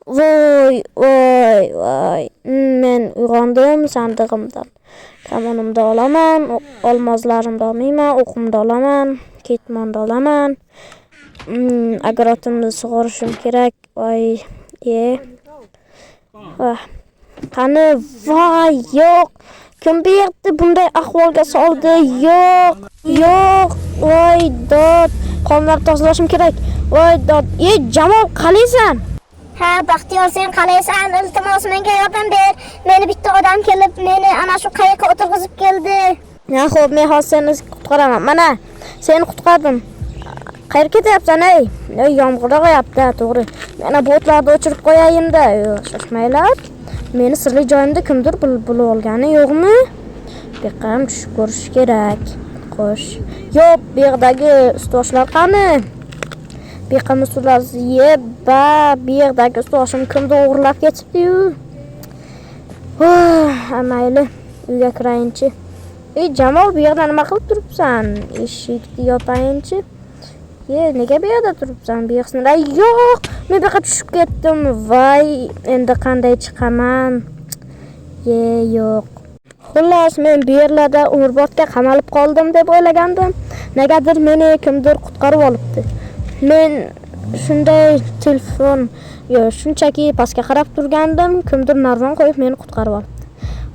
Voy, voy, voy. Men uyg'ondim sandig'imdan. Kamonimni olaman, olmozlarimni olmayman, o'qimni olaman, ketmonni olaman. Огород imni sug'orishim kerak. Voy, e. Vah. Qani, voy, yo'q. Kim bu yerda bunday ahvolga soldi? Yo'q, yo'q. Voy, dod. Qonlar tozalashim kerak. Voy, dod. E, Jamol, qalaysan? Ha, Baxtiyor, sen qalaysan? Iltimos, menga yordam ber. Meni bitta odam kelib, meni ana shu qayiqqa o'tirg'izib keldi. Ya, xo'p, men hozir seni qutqaraman. Mana, seni qutqardim. Qayerga ketyapsan, ey? Ey, yomg'ir yog'yapti, to'g'ri. Mana bu o'tlarni o'chirib qo'yayinda. Yo'q, shoshmanglar. Meni sirli joyimda kimdir bilib olgani yo'qmi? Bu yoqqa ham tushib ko'rish kerak. Xo'sh. Yo'q, bu yoqdagi ustoshlar qani? Bu yoqqa musullar yeb, ba, bu yoqdagi ustoshim kimdir o'g'irlab ketibdi-yu. Ha, mayli, uyga kirayinchi. Ey, Jamol, bu yerda nima qilib turibsan? Eshikni yopayinchi. Ye, nega bu yerda turibsan? Bu yoqda yo'q, men bu yoqqa tushib ketdim. Voy, endi qanday chiqaman? Ye, yo'q. Xullas, men bu yerlarda umrbodga qamalib qoldim deb o'ylagandim. Negadir meni kimdir qutqarib olibdi. Men shunday telefon, yo, shunchaki pastga qarab turgandim, kimdir narvon qo'yib meni qutqarib olibdi.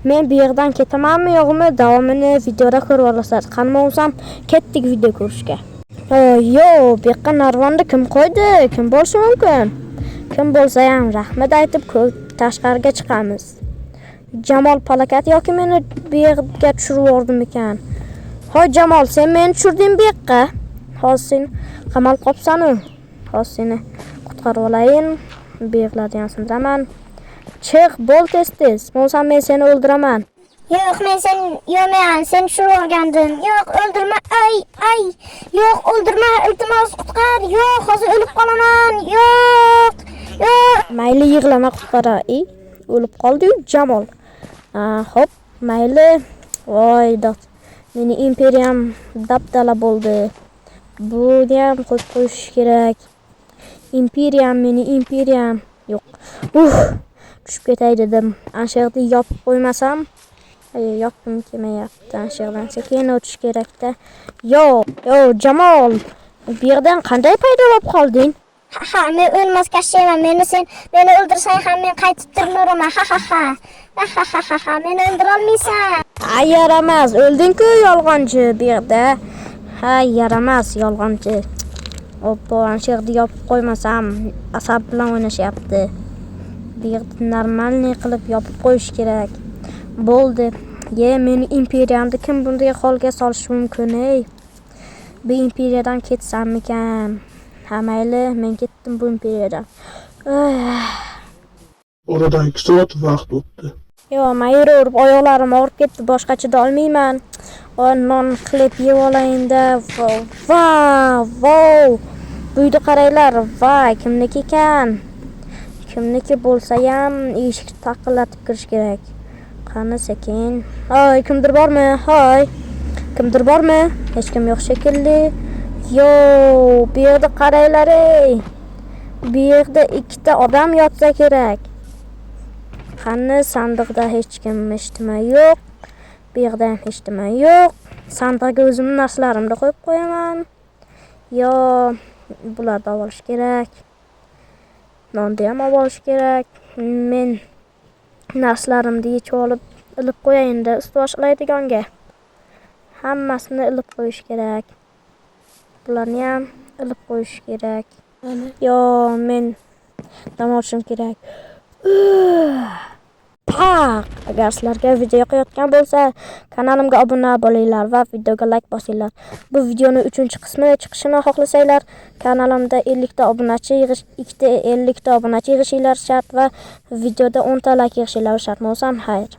Men bu yerdan ketamanmi yo'qmi, davomini videoda ko'rib olasizlar. Qani bo'lsam, ketdik video ko'rishga. Yo'q, bu yoqqa narvonni kim qo'ydi? Kim bo'lishi mumkin? Kim bo'lsa ham rahmat aytib tashqariga chiqamiz. Jamol palakat yoki meni bu yerga tushirib yubordimikan? Hoy Jamol, sen meni tushirding bu yoqqa. Hozir sen qamalib qolibsan-u. Hozir seni qutqarib olayin. Bu yerlarni ham sindiraman. Chiq, bo'l tez-tez. Bo'lmasam men seni o'ldiraman. Yo'q, men sen yo'q, men seni tushirib yuborgandim. Yo'q, o'ldirma. Ay, ay. Yo'q, o'ldirma. Iltimos, qutqar. Yo'q, hozir o'lib qolaman. Yo'q. Yo'q. Mayli, yig'lama, qutqara. Ey, o'lib qoldi-yu Jamol. Ha, xo'p, mayli. Voy, dod. Meni imperiyam dabdala bo'ldi. Buni ham qo'yib qo'yish kerak. Imperiyam, meni imperiyam. Yo'q. Tushib ketay dedim. Ana shu yerda yopib qo'ymasam, ay, yopgim kelmayapti. Ana shu yerdan sekin o'tish kerakda. Yo'q, yo'q, Jamol. Bu yerdan qanday paydo bo'lib qolding? Ha ha, men o'lmas kashshayman. Meni sen meni o'ldirsang ham men qaytib tirilaman. Ha ha ha. Ha ha ha ha ha. Meni o'ldira olmaysan. Ha, yaramas, o'lding-ku yolg'onchi bu yerda. Ha, yaramas yolg'onchi. Oppo, ana shu yerda yopib qo'ymasam, asab bilan o'ynashyapti. Bu yerda нормальный qilib yopib qo'yish kerak. Bo'ldi. Ye, meni imperiyamni kim bunday holga solishi mumkin, ey? Bu imperiyadan ketsammikan? Ha, mayli, men ketdim bu imperiyadan. Oradan 2 soat vaqt o'tdi. Yo'q, men yuraverib oyoqlarim og'rib ketdi, boshqa chidolmayman. Voy, non qilib yeb olayinda. Va, vau. Bu uyni qaranglar, voy, kimniki ekan? Kimniki bo'lsa ham eshikni taqillatib kirish kerak. Qani sekin. Hoy, kimdir bormi? Hoy. Kimdir bormi? Hech kim yo'q shekilli. Yo, bu yerda qaranglar ey. Bu yerda ikkita odam yotsa kerak. Qani, sandiqda hech kim, hech nima yo'q. Bu yerda ham hech nima yo'q. Sandiqqa o'zimning narsalarimni qo'yib qo'yaman. Yo, bularni olib olish kerak. Nonni ham olib olish kerak. Men narsalarimni yechib olib ilib qo'yayinda ustbosh ilaydiganga. Hammasini ilib qo'yish kerak. Bularni ham ilib qo'yish kerak. Yo, men dam olishim kerak. Paq! Agar sizlarga video yoqayotgan bo'lsa, kanalimga obuna bo'linglar va videoga like bosinglar. Bu videoni 3-qismi chiqishini xohlasanglar, kanalimda 50 ta obunachi yig'ish, ikkita 50 ta obunachi yig'ishinglar shart va videoda 10 ta like yig'ishinglar shart. Bo'lsam, xayr.